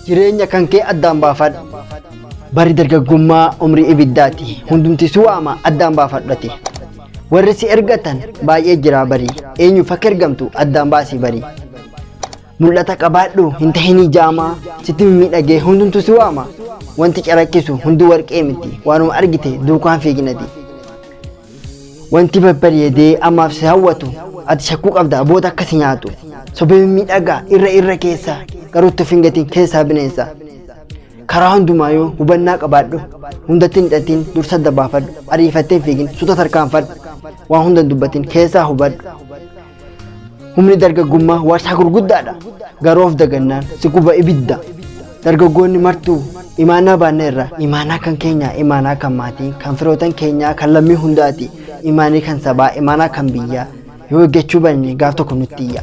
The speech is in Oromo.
Jireenya kan kee addaan baafadhu. Bari dargaggummaa umrii ibiddaati. Hundumti si waama addaan baafadhati. Warri si ergatan baay'ee jira bari. Eenyuuf akka ergamtu addaan baasii bari. Mul'ata qabaadhu hin tahinii jaamaa sitti mimmiidhagee hundumtu si waama. Wanti calaqqisu hundi warqee miti. Waanuma argite duukaan fiiginati. Wanti babbareedee ammaaf si hawwatu ati shakkuu qabda booda akka si nyaatu. Sobee mimmiidhagaa irra irra keessa garuu itti of hin gatiin keessaa bineensa. Karaa hundumaa yoo hubannaa qabaadhu hundatti hin hidhatiin dursa adda baafadhu ariifattee hin fiigin suuta tarkaanfadhu waan hunda hin dubbatin keessaa hubadhu. Humni dargaggummaa warshaa gurguddaadha. Garuu of dagannaan si guba ibidda. Dargaggoonni martuu imaanaa baanne irra imaanaa kan keenyaa imaanaa kan maatii kan firootan keenyaa kan lammii hundaati imaanii kan sabaa imaanaa kan biyyaa yoo eeggachuu banne gaaf tokko nutti iyya.